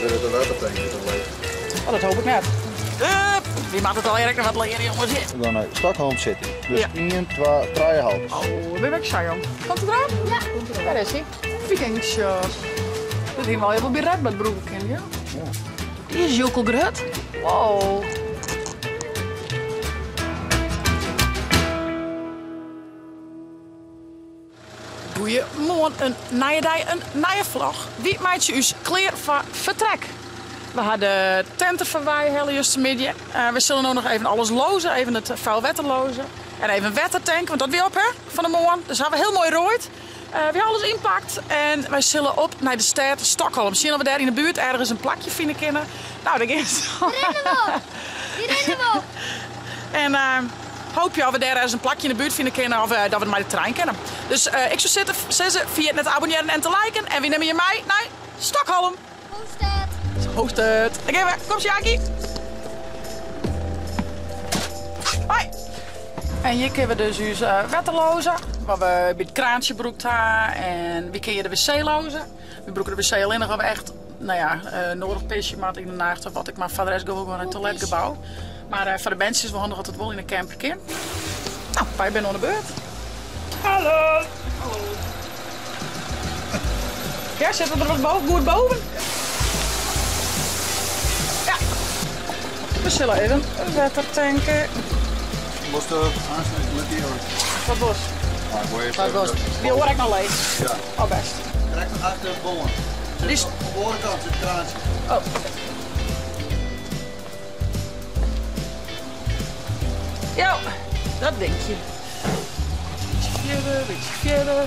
Wurdt de wettertank dan leech? Oh, dat hoop ik net. Hup, wy moatte it allegear ek noch wat leare, jonges. We gean nei Stockholm City. Dus Ja. 1, 2, 3 haltes. Oh, bin ik sa jong. Komt it derop? Ja. Dêr is hy. Viking Shop. Dat hiene we al even by Redbad brûke kinnen, ja. Ja. Dy is joekel grut. Wow. Goeiemoarn, in nije dei, in nije vlog. Wy meitsje ús klear foar fertrek. We ha de tent der foarby helle justermiddei. We sille no noch even alles loze, even it vuil wetter loze. En even wetter tanke, want dat wie op hè, fan 'e moarn. Dus ha we hiel moai roaid. We ha alles ynpakt en wy sille op nei de stêd Stockholm. Sjen oft we dêr yn 'e buert ergens in plakje fine kinne. Nou, dêr gean se. Rinne we op! Wy rinne we op! En hoopje oft we dêr ergens in plakje yn 'e buert fine kinne of dat we mei de trein kinne. Dus ik soe sitte, sizze, ferjit net te abonnearjen en te liken. En wy nimme je mei nei Stockholm. Hoofdstêd. Hoofdstêd. Dêr gean we. Kom Sjaki. Hoi. En hjir kinne we dus ús wetter loze, wat we by it kraantsje brûkt ha. En wy kinne hjir de wc loze. Wy brûke de wc allinnich as we echt, no ja, noadich pisje moatte yn de nacht of wat ek, mar foar de rest gean we gewoan nei it toiletgebou. Mar foar de berntsjes is wol handich as it wol yn de camper kin. No, wy binne oan de beurt. Hallo! Hallo. Ja, sit er der wat goed boven? Ja. We sille even wetter tanke. Moatst de aansluiten met die Wat bos? Wat bos? Dy oare ek noch leech? Ja. Oh, bêst. Krekt achter it boan. Dy Op de oare kant sit it kraantsje. Oh. Jo, dat dinkje. Bytsje fierder, bytsje fierder.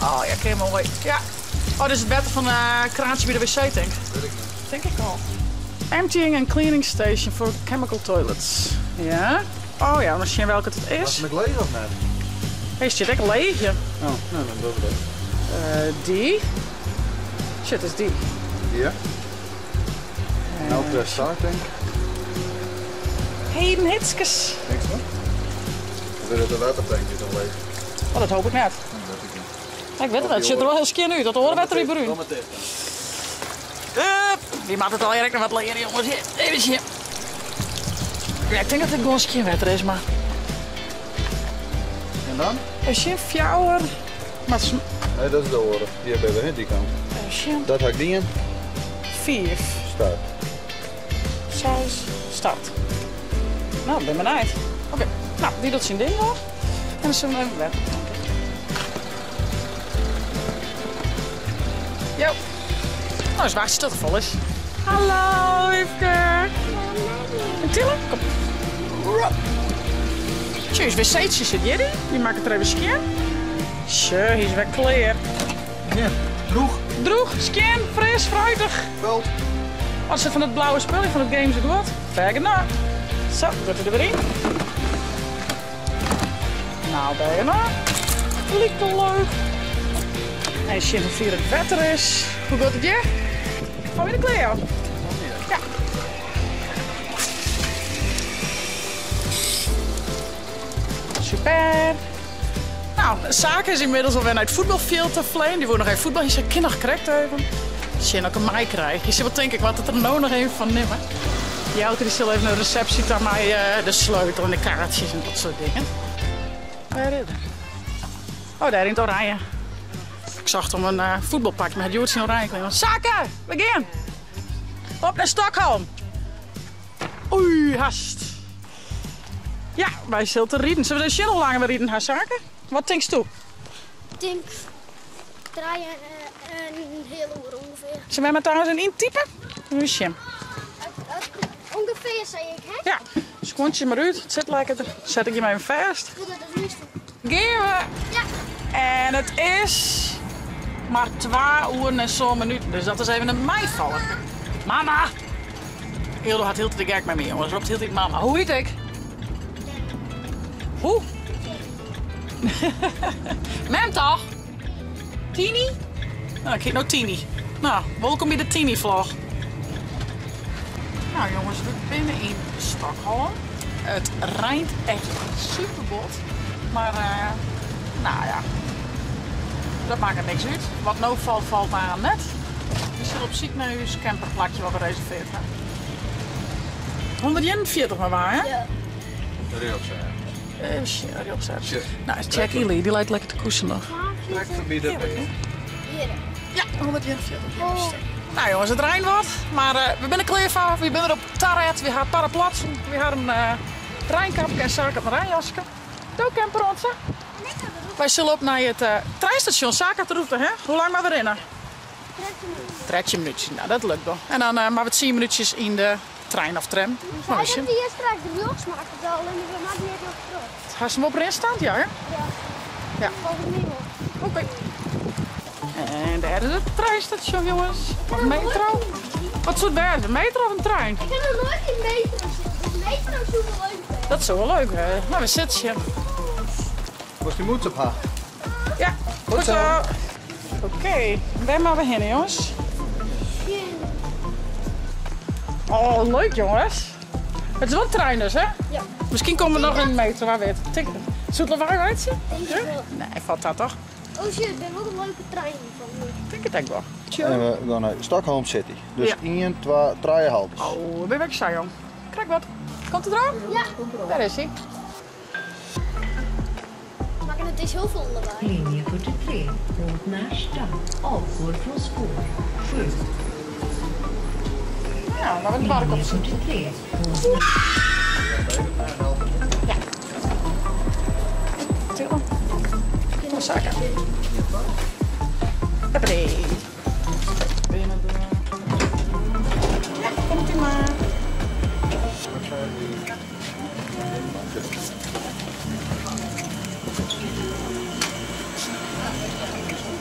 Oh ja, kin moai. Ja. Oh, dit is it wetter fan it kraantsje by de wc, tink. Tink ik al. Emptying and cleaning station for chemical toilets. Ja. Oh ja, dan sjen welke it is. Moat ik leech of net? Hy stiet ek leech. Oh, no, dan dogge we dat. Dy. Shit, is dy. Ja. Nou press start, denk ik. Heden hitskes. Niks hoor. Dan wurdt de wettertank dan leech. Oh, dat hoop ik net. Dat weet ik niet. Ik wit it net, it sjocht der wol hiel skjin út. Dat oare wetter wie brún. Doe mar ticht dan. Hup, wy moatte it allegear ek noch wat leare, jonges. Even sjen. Ja, ik tink dat dit gewoan skjin wetter is, mar. En dan? Even sjen, fjouwer. Mar Nee, dat is de oare. Hjir binne we, dy kant. Even sjen. Dat ha ik dien. Fiif. Start. Seis. Start. No, ik bin benijd. Oké, no, dy docht syn ding wol. En dan sille we even wetter tanke. Jo. No, dus wachtsje tot it fol is. Hallo, Yfke. En Tille, kom. Tsjus, ús wc'tsje sit hjir yn. Dy makket er even skjin. Sjoch, hy is wer klear. Ja, droech. Droech, skjin, fris, fruitich. Veld. Wat is it fan it blauwe spul fan it Games guod? Fair genôch. Zo, docht er der wer yn. Nou, bijna. Like leuk. En sjen hoe fier it wetter is. Hoe giet it hjir? Fan de klear? Ja. Super. Nou, Sake is ynmiddels alwer nei it fuotbalfjild ta flein. Dy woe noch even fuotbalje. Hy sei, kin noch krekt even. Sjen oft ik him meikrijg. Hy sil wol tinke, ik moat it der no noch even fan nimme. Jelke dy sil even nei de resepsje ta mei de sleutel en de kaartsjes en dat soart dingen. Wêr is er? Oh, dêr yn it oranje. Ik socht om in fuotbalpakje, mar hy hat hjoed syn oranje klean oan. Sake, we gean! Op nei Stockholm! Oei, hast. Ja, wy sille te riden. Sille we even sjen hoe lang we riden ha, Sake? Wat tinksto? Ik tink trije en in heale oere ûngefear. Sille wy mar trouwens even yntype? Even sjen. Ungefear sei ik, hè? Ja, skuontsjes mar út. It sit lekkerder. Set ik jim even fêst. Doe dat as nyste. Gean we? Ja. En it is mar twa oeren en sân minuten, dus dat is even in meifaller. Mama! Hildo hat hieltyd de gek mei my, jonges. Ropt hieltyd mama. Hoe hyt ik? Hoe? Mem toch? Tiny? Nou, ik hyt no Tiny. Nou, wolkom by de Tiny-vlog. Nou jonges, we binne yn Stockholm. It reint echt super bot, mar no ja, dat makket niks út. Wat no falt, falt aan net. We sille op syk nei ús camperplakje wat we reserveerd ha. 141 mar wa, hè? Ja. Rjochts ergens. Even sjen, rjochts ergens. Nou, is Jack Ely, dy leit lekker te koesen noch. Krekt foarby de Hjir. Ja, 141. Nou jongens, it reint wat, mar we binne klear foar. We binne der op taret, we ha paraplatsen, we ha in reinkapke en Sake hat in reinjaske. Do camper oant sa. Wy sille op nei it treinstasjon. Sake hat de rûte, hè? Hoe lang moatte we rinne? 13 minútsjes. Nou, dat lukt wol. En dan moatte we 10 minútsjes yn de trein of tram. Sy dat we hjir straks rjochts makke, allinnich we moatte net rjochttroch. Hast him op rinstand, ja hè? Ja. Ja. Folgens my wol. Oké. En dêr is it treinstasjon, jonges. Of metro. Wat soe it wêze, metro of in trein? Ik ha noch noait yn metro sitten, dus metro soe wol leuk wêze. Dat soe wol leuk wêze. Nou, we sitte sjen. Moatst dy mûts op ha. Ja, goed zo. Oké, wêr moatte we hinne, jonges? Oh, leuk jonges. Het is wel een trein dus, hè? Ja. Misschien komen we nog in de metro, waar weet. Soe it lawaai meitsje? Denk ik wel. Nee, falt ta toch? Oh shit, der binne wol in leuke trein fan my. Tink it ek wol. En we gaan nei Stockholm City. Dus Ja. 1, 2, 3 haltes. Oh, ben ik saai, jong. Krijg wat. Komt het eraan? Ja. Daar is hij. Maar het is heel veel lawaai. Linje 43 mot Märsta avgår från spår 7. Ja, laten we het park op Linje 43 mot Ja. Tillen. Kom, Saka. Hoppatee. Binnen door. Ja, komt ie maar.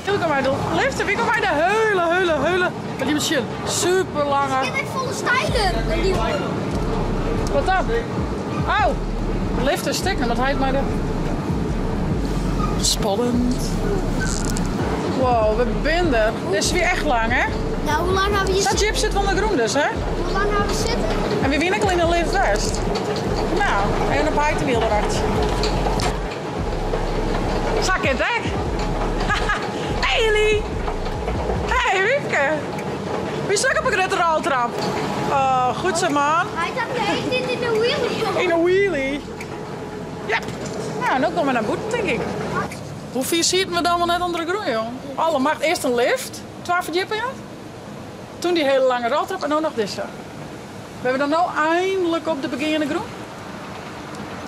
Toen kwam hij de lift en wie kwam hij de hele, hele, hele, met die machine. Super lange. Ik ben volle stijlen. Die... Wat dan? Oh, de lift is stikken, dat heet mij de... Spannend. Wow, we zijn er. Dit is weer echt lang, hè? Nou, hoe lang hebben we hier Dat zitten? jeep zit wel onder de groen dus, hè? Hoe lang hebben we zitten? En we winnen al in de lift west. Nou, en op de wiel erachter. Zak het, hè? Hey, Ellie! Hey, Wiepke! Wie zak op een grote roltrap? Oh, goed zo, man. Hij zat de hele tijd in de wheelie. In een wheelie. Ja. Nou, nu komen we naar boeten, denk ik. Hoe vier zitten we dan wel net onder de groen, joh? Alle macht. Eerst een lift, 12 verdiepingen. Toen die hele lange roltrap en dan nog deze. We hebben dan nou eindelijk op de beginnende groen?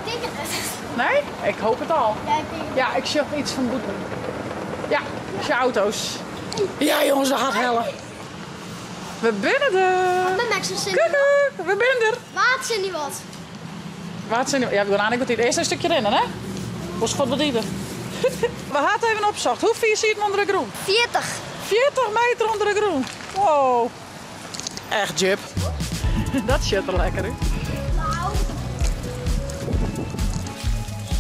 Ik denk het. Nee? Ik hoop het al. Ja, ik denk het. Ja, ik zag iets van boeten. Ja, ik zie auto's. Ja, jongens, we gaan hellen. We binnen er. Met Max en Cindy. Kukoek, we binnen er. Wat zijn die wat? Wat zijn die? Ja, we gaan aan. Ik moet hier eerst een stukje rennen, hè? Hoe wat dieper. We hadden even opzocht. Hoe vier ziet het onder de groen? 40. 40 meter onder de groen. Wow. Echt jip. Dat zit er lekker in. Nou.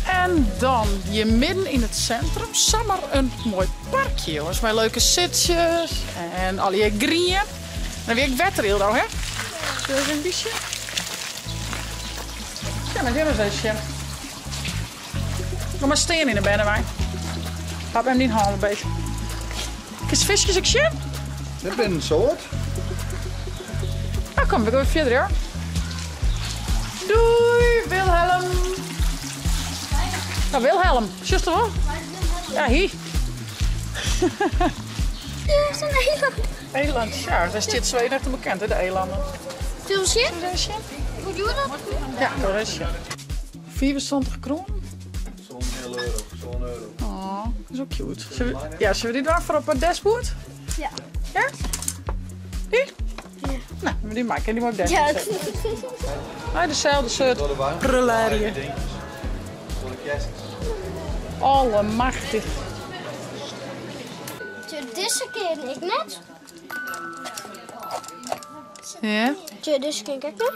En dan hier midden in het centrum, zomaar een mooi parkje, jongens. Met leuke zitjes en al die grieën. Dan weer ik wetter heel hè? Zullen we een beetje? Ja, maar hier is een Kom maar steen in de binnenwijn. Pap hem niet handen beet. Is visjes ik zin? Dit ben een soort. Nou kom, we gaan verder, hoor. Doei, Wilhelm. Nou, Wilhelm, zus toch wel? Ja, hier. Hier is een eland. Eland, ja, dat is dit Zweden echt bekend, hè, de elanden. Veel zin? Hoe doe je dat? Ja, dat is je. 74 kroon. Zo'n euro, zo'n euro. Oh, dat is ook cute. Zullen we, ja, zullen we die doen voor op het dashboard? Ja. Ja? Die? Ja. Nou, die maken die moet op dashboard Ja. zetten. Ah, dezelfde soort prularie. Voor de kerst. Allemachtig. Deze keer ik net. Ja? Deze keer ik net.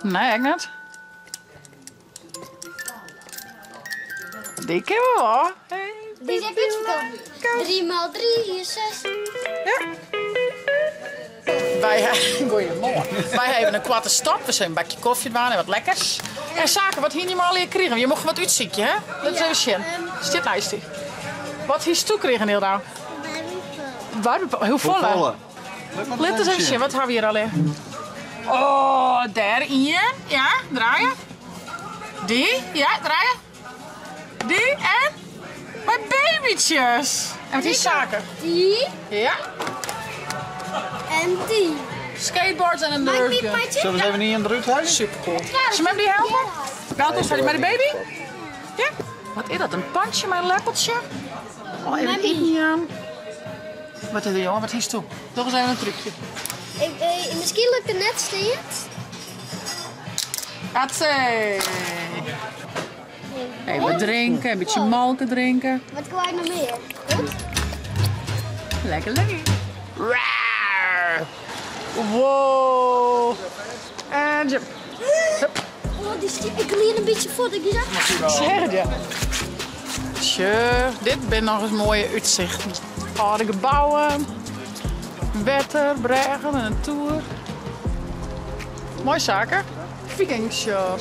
Nee, ik net. Die kennen we wel. Hey, Die is echt uitverkocht. 3 x 3 is 6. Ja. Wy Goeiemoarn. Wy ha even in koarte stop. We sille in bakje kofje dwaan en wat lekkers. En Sake, wat hiene jim allegear krigen? Je mochten wat útsykje, hè? Lit ris even sjen. Stiet neist dy. Wat hiest do krigen, Hilda? Barbiepop. Hoefolle? Lit ris even sjen, wat ha we hjir allegear? Oh, dêr ien. Ja, draaie. Dy, ja, draaie. Dy en mei babytsjes. En wat is Sake? Dy. Ja. En dy. Skateboards en in Nerf gun. Zullen we eens even ien eruit halen? Super cool. Zullen we hem die helpen? Welke is mei de baby? Ja. Wat is dat? In pantsje mei in leppeltsje? Oh, even iten jaan. Wat is er, jongen? Wat hiest do? Doch ris even in trúkje. Ik, eh, miskien lukt it net steand. Atse! Even wat drinken, in bytsje molke drinken. Wat kwa ik noch mear? Goed? Lekker, lekker. Wow. En jump. Hup. Oh, dy stiep, ik lean in bytsje fuort, ik giet Ik zeg het, ja. Tsje, dit binne noch ris moaie útsichten. Alde gebouwen, wetter, brêgen en in toer. Moai Sake. Viking shop.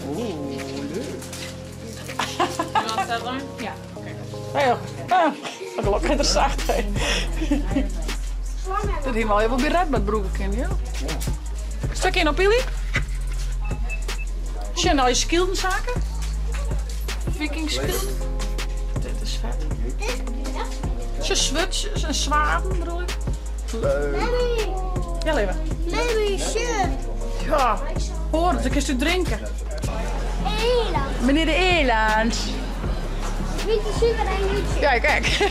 Oeh, leuk. Ja. Hey, ah, wat lok er zacht, hè. Dit hie wol even by Redbad brûke kinnen, ja. Stukje in op Pili. Sjen al je skylden Sake. Viking skylden. Dit is fet. Sjoch, swurdsjes en swaarden bedoel ik. Mami. Ja, leave. Mami, shirt. Ja, hoor, dan kinst út drinken. Eland. Meneer de Eland. Witte super Ja, kijk. Hy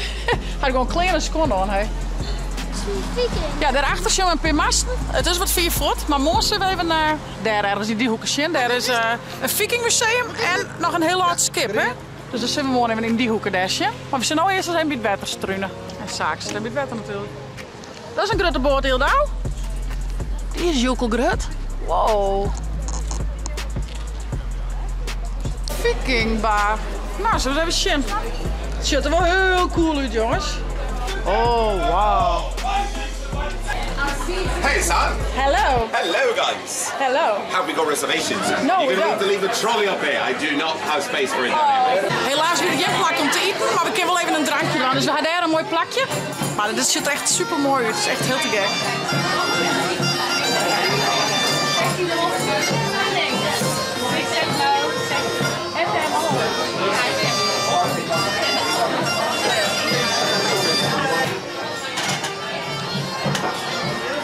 hat gewoan klean en skuon oan, hè. Ja, dêrachter sjogge we in pear masten. It is wat fier fuort, mar moarn sille we even dêr ergens yn dy hoeke sjen. Dêr is in Vikingmuseum en noch in hiel âld skip, hè. Dus dan sille we moarn even yn dy hoeke dêr sjen. Mar we sille no earst ris even by it wetter strune. En Sake sit even by it wetter natuerlik. Dat is in grutte boat, Ildau. Dy is joekelgrut. Wow. Vikingbar. Nou, zullen we eens even sjen. Het sjocht der wol hiel cool út, jonges. Oh, wow. Hey, son. Hello. Hello, guys. Hello. Have we got reservations? No, You're we gonna don't. need to leave a trolley up here. I do not have space for it down here. Helaas wie der gjin plak om te iten, mar we kinne wol even in drankje dwaan. Dus we ha dêr in moai plakje. Mar dit sjocht der echt super moai út. It is echt hiel te gek.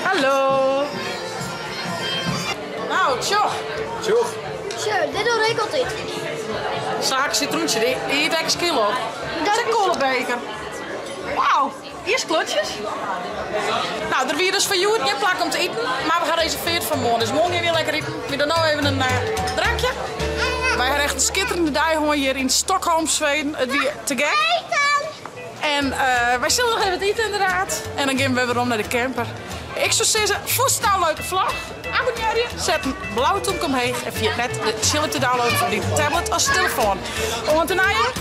Hallo. Nou, tsjoch. Tsjoch. Sjoch, dit doch ik altyd. Sake sitroentsje, dy yt ek skil op. Dat is in kolebeker. Wauw, iisklotjes. Nou, der wie dus foar hjoed gjin plak om te iten, mar we ha reserveard foar moarn. Dus moarn gean we lekker iten. We dogge no even in drankje. Wy ha echt in skitterende dei hân hjir yn Stockholm, Sweden. It wie te gek. En wy sille noch even wat ite ynderdaad. En dan gean we werom nei de camper. Ik soe sizze, fûnst it nou in leuke vlog? Abonnearje, set in blau tûmke omheech en ferjit net de chili te downloaden foar dyn tablet of telefoan. Oant de nije!